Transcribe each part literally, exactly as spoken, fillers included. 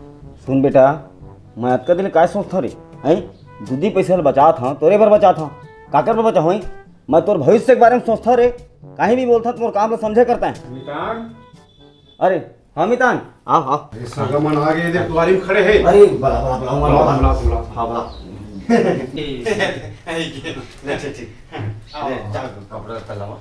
सुन बेटा, मैं अतका दिन काय सोचथव रे? हैं? दूधी पैसा ल बचात हंव, तोरे बर बचात हंव। काकर बर बचाहूं? मैं तोर भविष्य के बारे में सोचथव रे। काहीं भी बोलथव त मोर काम ल समझे करता है। मितान। अरे, हाँ मितान, आओ, आओ। अरे, सगा मन आ गए, देख, दुआरी में खड़े हैं। अरे, बुला, बुला, बुला, बुला, बुला, बुला। बुला, बुला। हाँ, बुला। अच्छा, ठीक। आओ, ले, आओ। जा, कपड़ा लत्ता लावा।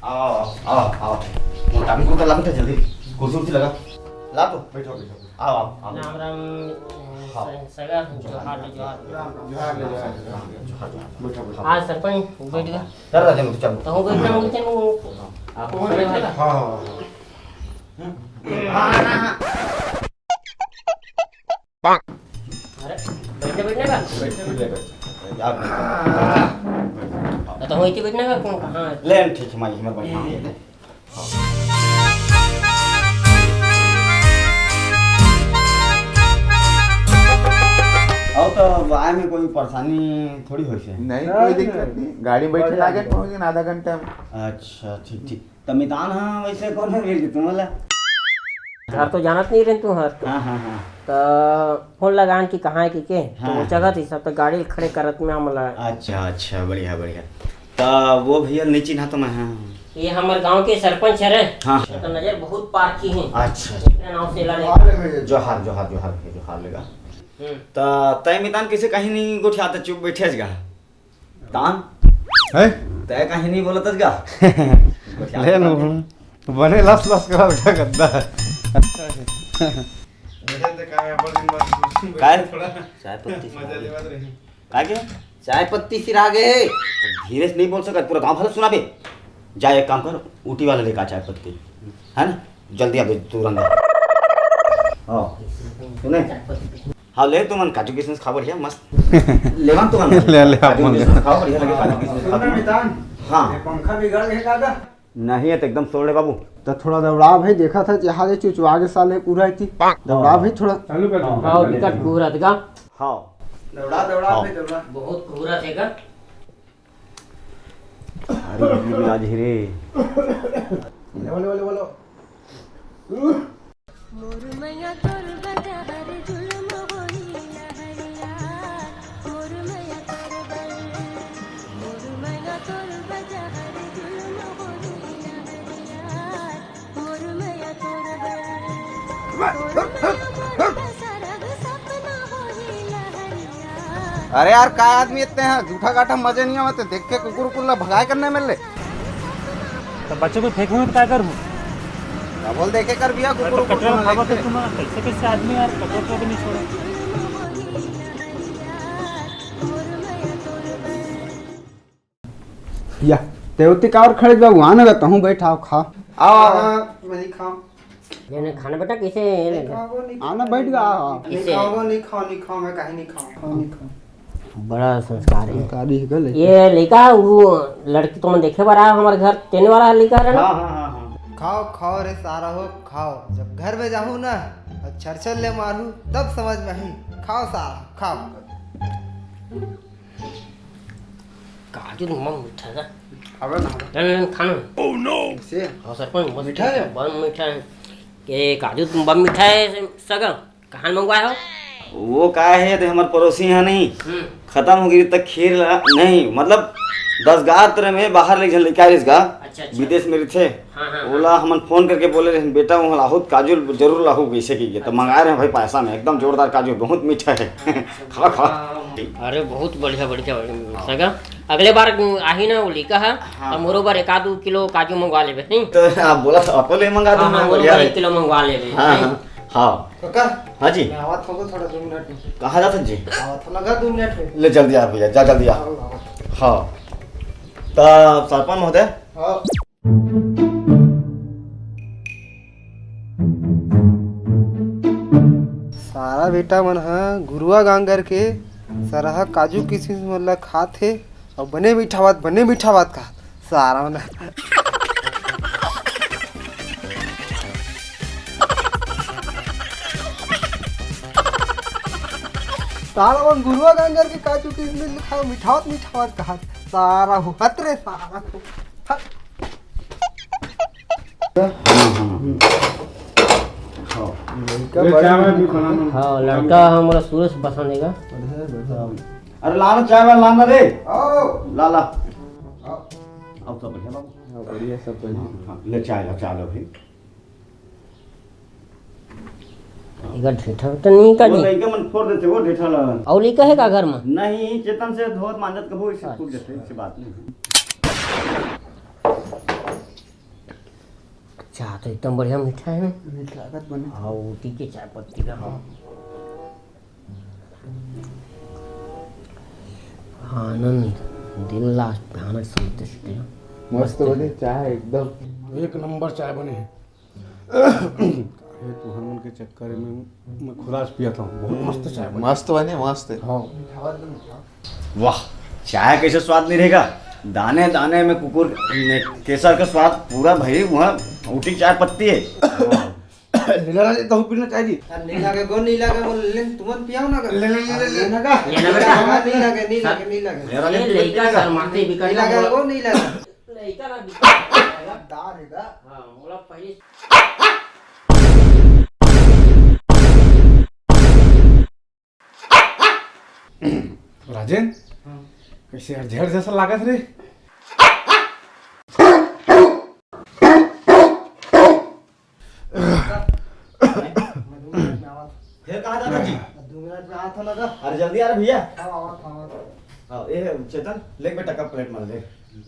आओ, आओ, आओ, आओ। मोटा भी कुर्ता लावा, जल्दी। कुर्सी उर्सी लगा। ला तो। बैठो, बैठो। आओ, आओ, आओ। राम राम, हाँ। स-, सगा, जोहार, जोहार। जोहार, जोहार। बैठो, बैठो। हाँ, सरपंच, बैठ गया। चल, राजेंद्र, चल। तो हो गया, चल, चल। आप हाँ, हाँ, हाँ। अरे, बैठने, बैठने का? बैठने, बैठने का। आप बैठो। तो, तो वहीं पे बैठने का, कौन, कहाँ है? ले, ठीक है, मैं, मैं बैठा हूँ। अउ तो आए में कोई परेशानी थोड़ी होइस हे? नहीं, कोई दिक्कत नहीं। गाड़ी में बैठे नहीं, लागे नहीं। पहुंच गए आधा घंटा में। अच्छा, ठीक, ठीक। त मितान ह वैसे कौन हे मिल के तुमन ला? घर तो जानत नहीं रहे तुहर। हाँ, हाँ, हाँ। त फोन लगान कि कहाँ हे कि के? तो हाँ। वो जगह थी सब तो गाड़ी खड़े करत में हमला। अच्छा, अच्छा, बढ़िया, बढ़िया। त वो भैया नहीं चिन्हा तो मैं, हाँ। ये हमर गांव के सरपंच हरे। हाँ। तो नजर बहुत पारखी हे। अच्छा। एकरा नाव से ला ले। जोहार, जोहार, जोहार भैया, जोहार लेगा। हम्म। त तय मितान कैसे कहीं नहीं गोठियात, चुप बैठे गा? तान? है? तय कहीं नहीं बोलत गा? गोठियात ले नु। बने लस लस करत गा गद्दा। अच्छा है। काय? थोड़ा चाय पत्ती से मजा लेवत रही। काय के? चाय पत्ती सिरा गे हे। धीरे से नहीं बोल सकत, पूरा गांव भर सुनाबे। जा, एक काम कर, ऊटी वाला लेके आ चाय पत्ती, है ना? जल्दी आबे तुरंत। हाँ, सुने? हाँ, ले तुमन काजू किशमिश खाओ, बढ़िया मस्त। लेवन तुमन ले, ले, आप काजू मन ले। किशमिश खाओ, बढ़िया लगे काजू किशमिश खाओ। सुन ना मितान, हाँ। ये पंखा बिगड़ गया का? नहीं है तो एकदम सोड़ ले बाबू। तो थोड़ा दौड़ा भाई, देखा था जहाज चुचवा के साले पूरा इतनी। दौड़ा भाई थोड़ा। चालू कर दो। हाँ, विकट कुहरत गा। हाँ। दौड़ा, दौड़ा हाँ। भाई, दौड़ा। बहुत कुहरत हे गा। अरे, ये भी आज ही रे। बोलो, बोलो, बोलो। अरे यार, काय आदमी इतने हैं, जूठा गाठा मजे नहीं आवत, देख के कुकुर उकुर ला भगाए करने मिल ले। तो बच्चों को फेंकूं तो काय करूं? डबल देखे कर भैया, अरे कुकुर तो उकुर कचरा में खावा देख के। तुम कैसे कैसे आदमी यार, कचरा को भी नहीं छोड़ा। या, ते ओती कावर खड़े बाबू, आना गा, तहूँ बैठा, खा। आओ, आओ। हाँ, मैं नहीं खाऊं। लेने खाना बेटा, कैसे लेने? खाओ, नहीं आना, खाओ। बैठ गा, आओ। नहीं कैसे? खाओ, नहीं खाओ, नहीं खाओ, मैं कहीं नहीं खाऊं, खाओ, नहीं खाओ। बड़ा संस्कार है। संस्कारी है गले। ये लड़का, वो लड़की तुमन देखे बर आया हमारे घर, तेने वाला लड़का रहे ना? हाँ, हाँ, हाँ, हाँ। खाओ, खाओ रे सारा हो, खाओ। जब घर में जाहू ना और छरछर ले मारू, तब समझ में आई। खाओ सारा, खाओ। काजू तो मम मीठा है। अबे ना। नहीं, नहीं, खाना। Oh no! से? हाँ, सरपंच, मस्त मीठा है? बम मीठा है। ये काजू तुम बम मीठा है, सगा? कहाँ मंगवाए हो? वो का है, ते हमर पड़ोसी है नहीं। हम्म। खत्म हो गई तक खीर ला, नहीं, मतलब, दस गात्र में बाहर ले झन लेके आ रहिस गा, अच्छा, अच्छा। विदेश में रहिथे। हाँ, हाँ, ओला हाँ। हमन फोन करके बोले रहे, "बेटा, वहाँ लाहू त काजू जरूर लाहू," कैसे की, तो अच्छा। मंगा रहे हैं भाई, पैसा में एकदम जोरदार काजू, बहुत मीठा है। अच्छा, खा, खा। अरे, बहुत बढ़िया, बढ़िया, बढ़िया। हाँ। सगा, अगले बार आही ना, वो लइका है, हाँ। तो मोरो बर एक आध किलो काजू मंगवा लेबे, नहीं? तो आप बोला था, आपको ले मंगा हाँ, दूंगा, हाँ, मोरो बढ़िया बर है। एक किलो मंगवा लेबे, हाँ, नहीं? हाँ। हाँ। काका, हाँ जी। मैं आवत हूँ थोड़ा दो मिनट में। कहाँ जात जी? आवत हूँ लगा दो मिनट में। ले जल्दी आ भैया, जा जल्दी आ। हाँ, आवत हूँ। हाँ। त सरपंच महोदय। हाँ। सारा बेटा मन ह गुरुआ गांगर के सरहा काजू किशमिश मन ल खात हे। अउ बने मीठा बात, बने मीठा बात कहा। सारा मन। सारा मन गुरुआ गांगर के काजू किशमिश खा, मीठा बात, मीठा बात कहा। सारा हो, हत रे सारा हो। हत। हाँ, हाँ, हाँ। खाओ। लड़का ले, बड़ा चाय वाय भी बना लो। हाँ, लड़का हमला शुरू से पसंद हे गा। बढ़िया, बढ़िया। अरे ला ना चाय वाय, ला ना रे। आओ। ला, ला। आओ। आओ, सब बढ़िया बाबू। हाँ, बढ़िया, सब बढ़िया। हाँ, हाँ, ले चाय ला, चाय ला भाई। एकर ढेठा तो नहीं का वो जी? लइका मन फोड़ देथे वो ढेठा ला। अउ लइका हे का घर में? नहीं, चेतन से धोत मांजत कभू इसे फूट देथे, ऐसी बात नहीं। चाय तो एकदम बढ़िया मीठा हे ना? मीठ लागत बने। हाँ, ऊटी के चाय पत्ती का, हाँ। आनंद, दिल ला भयानक संतुष्टि। मस्त मस्त हे। बने चाय एकदम। एक नंबर चाय बने हे। हे तुहर मन के चक्कर में मैं खुद आज पियत हूँ, बहुत मस्त चाय बने। मस्त बने, मस्त हे। हाँ। वाह, चाय कैसे स्वाद नहीं रहेगा? दाने दाने में कुकुर ने केसर का स्वाद पूरा भरी हुआ, ऊटी चाय पत्ती है। लेना राजे, तहु पीना चाय जी। अरे नहीं लागे गो, नहीं लागे, बोल ले, तुमन पियाओ ना कर। ले, ले, ले, ले, ले। लेना का? लेना का? नहीं लागे, नहीं लागे, नहीं लागे। लेना राजे, ए, तुमन लइका पीना का? शर्माथे, बिकट नहीं लागे बोल। गो, नहीं लागे। लइका ना बिकट। दार हे का? हाँ, मोला पहले राजेन, हाँ। कैसे यार, जहर जैसा लागत रे? फिर कहाँ जाता जी? दो मिनट में आता लगा। अरे जल्दी आ रहा भैया। हाँ, आवा, आवा। हाँ, ये चेतन, ले बेटा कप प्लेट मान ले। ले,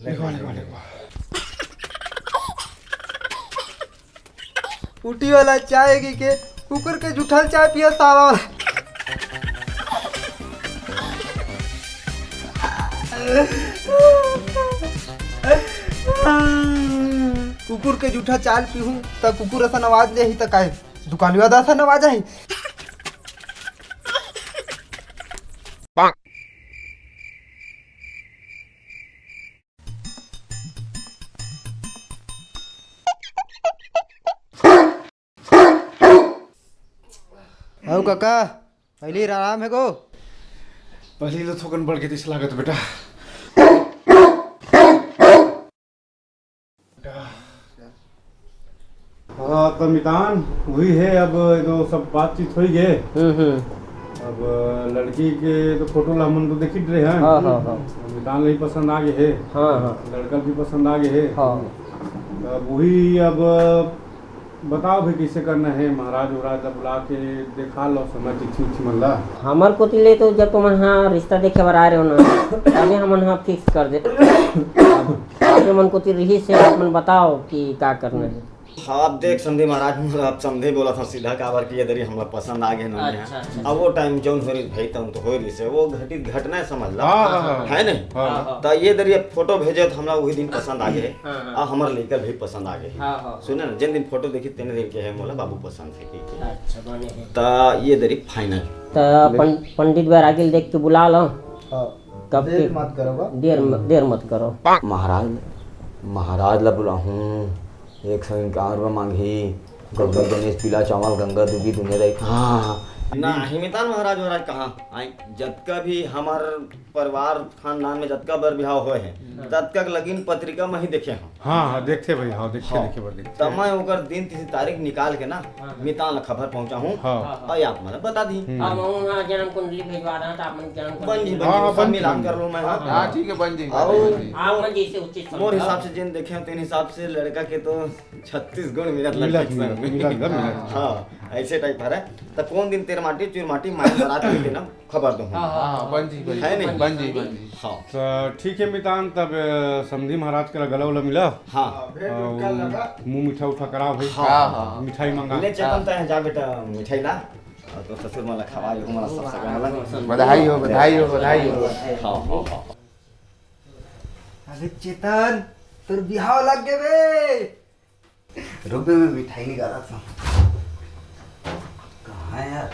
देखो, ले, देखो, ले। देखो। ऊटी वाला चाय की के कुकुर के जुठल चाय पिया साला वाला। कुकुर के जूठा चाय पीहूं त कुकुर असन आवाज देही त काय दुकानवा असन आवाज आही? अउ काका, पहली आराम हे गो? पहली तो थोकन बढ़ के दिस लागत बेटा। हाँ, त मितान, वही हे, अब जो सब बातचीत होई गे। हम्म, हम्म। अब लड़की के तो फोटो ला हमन तो देखित रहे हन। हाँ, हाँ, हाँ। अब मितान ला भी पसंद आ गे हे। हाँ, हाँ। लड़का भी पसंद आ गे हे। हाँ। अब वही, अब बताओ भी कैसे करना हे, महाराज उराज ला बुला के देखा लो समय तिथि उथि मन ला। हमर कोति ले तो जब तुमन हा रिश्ता देखे बर आए रहो ना, तभी हमन हा फिक्स कर दे। अब आप मन कोति रही से आप मन बताओ कि का करना हे। हाँ, अब देख समधी महाराज, मोला अब समधी बोलत हव सीधा, काबर कि ये दरी हमला पसंद आ गे हे ना। अच्छा, अच्छा। अब वो टाइम जौन हो रही भाई, तौन तो हो रही से, वो घटित घटना हे, समझ ला। हाँ, हाँ, हाँ। है नहीं? हाँ। हाँ, हाँ। त ये दरी अब फोटो भेजे त हमला वही दिन पसंद आ गे हे। हाँ, हाँ। आ हमर लइका भी पसंद आ गे हे। हाँ, हाँ। सुने ना, जिन दिन फोटो देखी तेने दिन के हे मोला बाबू पसंद हे, ठीक हे। अच्छा, बने हे। त ये दरी फाइनल। त पं-, पंडित बर आगे देख के बुला लो। हाँ। कब देर के? मत करो बा। देर म-, देर मत करो। महाराज, महाराज ला बुलाहूँ, एक सौ इक्यावन रुपया मांगही, गौरी गणेश पीला चावल गंगा दूबी दुनिया दाई। हाँ, हाँ। नहीं मितान महाराज, महाराज कहाँ? आई, जतका भी हमार परिवार खानदान में जतका बर बिहाव होए हे, हम्म। ततका के लगिन पत्रिका में ही देखे हन। हाँ, हाँ, देखथे भाई, हाँ, देखथे, हाँ। देखे बर देखथे। त मैं ओकर दिन तिथि तारीख निकाल के ना, हाँ। मितान ला खबर पहुँचाहूँ, हाँ। अउ आप मन ला बता दी। हम्म। अब हम वहाँ जन्म कुंडली भेजवा रहा था, आप मन जन्म बन जी, कुंडली बन जी, हाँ, सब बन जी, मिलान बन कर जी। लूँ मैं, हाँ। हाँ, ठीक है, बन जी, हाँ, बन जी। आप मन जैसे उचित समझ मोर हिसाब से जिन देखे हो, तेन हिसाब से लड़का के तो छत्तीस गुण मिलत मिलत, लगथे मिलत, सब। मिलत, मिलत, मिलत। हाँ, ऐसे टाइप हरे। त कौन दिन तेर माटी, चुर माटी, माई बारात के दिन हम खबर दूँ। हाँ, हाँ, हाँ, बन जी, बन जी। है नहीं? बन जी, बन जी। हाँ। त ठीक हे मितान, तब, अ, समधी महाराज के गला उला मिला। हाँ। अउ मुँह मीठा उठा करा भाई। हाँ, हाँ। मिठाई मंगा। ले चेतन, तैं जा बेटा, मिठाई ला। अउ तो ससुर मन ला खवा, यो मन ला सब सगा मन ला। बधाई हो, बधाई हो, बधाई हो। हाँ, हाँ, हाँ। अबे चेतन, तोर बिहाव लग गे बे। रुक बे, मैं मिठाई निकालत हूँ। कहाँ हे यार?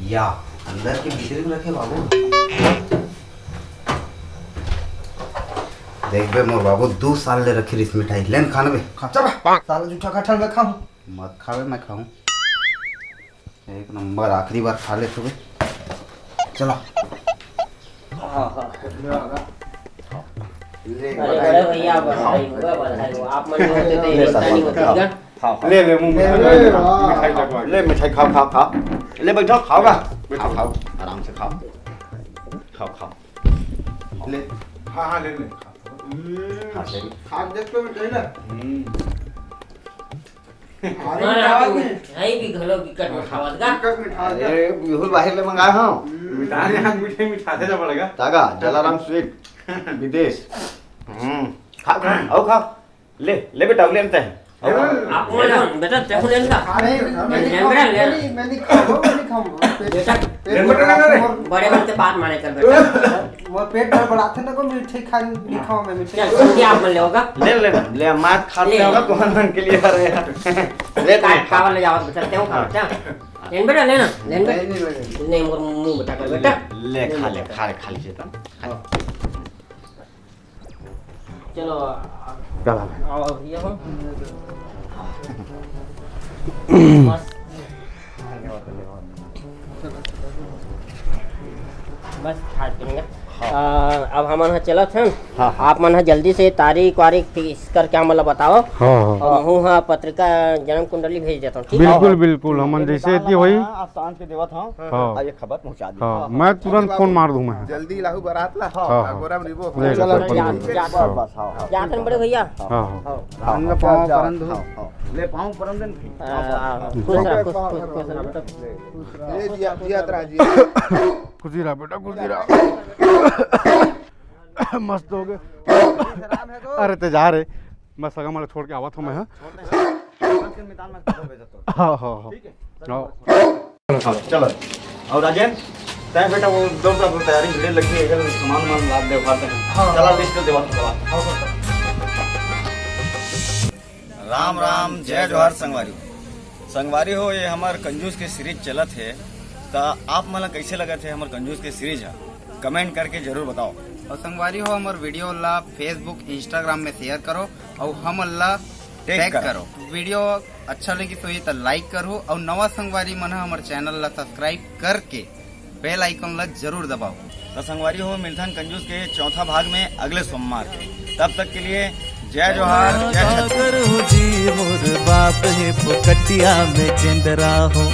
या, अंदर के भीतरी में रखे बाबू। देख बे मोर बाबू, दू साल ले रखे रिहिस मिठाई। ले न खा न बे। खा। चल बे। साला जूठा कटहल मैं खाहूँ। मत खा बे, मैं खाहूँ। एक नंबर, आखिरी बार खा ले तू बे। चला। हाँ, हाँ। ले, अरे बधाई बड़े हो। भैया, बधाई हो, बधाई हो। आप मन नहीं होते तो ये ले रिश्ता नहीं होता। खाओ, खाओ। ले, ले, मुंह में ले, खा, ले, ले, वाह। मिठाई लगवा ले, ले। मिठाई खाओ, खाओ, खाओ। ले, बैठो। खाओ, खाओ। आराम से खाओ। खाओ, खाओ। ले। हाँ, हाँ, ले, ले। हाँ, ले। खा देख तो मिठाई ना। हम्म। अरे, हमारा मिठाई तो नहीं। है भी घलो बिकट में खावत का। बिकट में खावत का। अरे, बिहुल बाहर ले मंगाए हूँ। हम्म। मिठाई आज मीठे मिठाते जा पड़ेगा। तागा, जलाराम स्वीट, विदेश। हम्म। खा, खा, आओ खा। ले, ले बेटा, ले लेते हैं। आप कौन हो? बेटा, ते को लेन का? अरे, मैं नहीं लेन खाऊं, बेटा, ले। मैं नहीं, मैं नहीं खाऊं, मैं नहीं खाऊं। पेट, बेटा, पेट लेन बेटा, ले, ले। बड़े मन के बात माने कर बेटा। मोर पेट गड़बड़ाथे ना, को मिठाई खा, नहीं खाऊं मैं मिठाई। चल, सुन के आप मन ले होगा। ले, ले, ले, मात खाते ले। होगा, कौन मन के लिए आ रहे हैं? ले, ले, काट खा। खावा ले जाओ, बेटा, ते को खा, हाँ। बेटा। लेन बेटा, लेना, लेन बेटा। नहीं, नहीं, नहीं, नहीं। नहीं, मोर मुंह बेटा कर बेटा। ले, ले, खा ले, बेटा। खा ले, खा ले, चेतन। हाँ। चलो, चला ले। आओ, ये हो। बस। बस, खा पीएंगे। हाँ। आ, अब हमन ह चलत हन। हाँ, हाँ। आप मन ह जल्दी से तारीख वारीख फिक्स करके हमन ला बताओ। हाँ, हाँ। और महू ह पत्रिका जन्म कुंडली भेज देथन, ठीक? बिल्कुल, हाँ। बिल्कुल, हमन जैसे एती होई। आज सांझ के देवत हूँ। हाँ। हाँ। ये खबर पहुँचा दी। हाँ, हाँ, मैं तुरंत फोन मार दूँ मैं। जल्दी लाहू बारात ला। हाँ, हाँ। गोरम रिबो। ले, चलो, ले, जा, ले। जा। हाँ। बस, हाँ, हाँ। जात हन बड़े भैया। हाँ, हाँ। हाँ। हाँ, हाँ, पाँव हाँ, परन दो। हाँ, हाँ। ले, पाँव परन देन। हाँ, हाँ, हाँ। खुश रह, खुश, खुश, खुश रह। ले, जिया, जिया तरा, जिया। खुशी रह बेटा, खुशी रह। मस्त हो गए। अरे ते जा रे, मैं सगा माला छोड़ के आवत हूँ मैं, हाँ? हाँ, हाँ, हाँ। ठीक है। हाँ। चलो। और राजेन, तय बेटा वो दौड़ दौड़ तैयारी भिड़े लगी है, इधर सामान वामान लाद दे, उठाते हैं। हाँ। चला, लिस्ट दे, बात करवा। हाँ, हाँ, हाँ। राम राम, जय जोहार संगवारी। संगवारी हो, ये हमर कंजूस के सीरीज चलत हे, त आप मन ला कइसे लगत हे हमर कंजूस के सीरीज ह? कमेंट करके जरूर बताओ। और संगवारी हो, हमर वीडियो ला Facebook, Instagram में शेयर करो और हमन ला टैग टैग करो। करो। वीडियो अच्छा लगी तो ये त लाइक करो और नवा संगवारी मन ह हमर चैनल ला सब्सक्राइब करके बेल आइकन ला जरूर दबाओ। त संगवारी हो, मिलथन कंजूस के चौथा भाग में अगले सोमवार के। तब तक के लिए जय जोहार, जय छत्तीसगढ़। करू जी मोर बाप हे फोकटिया में चेंदरा हो।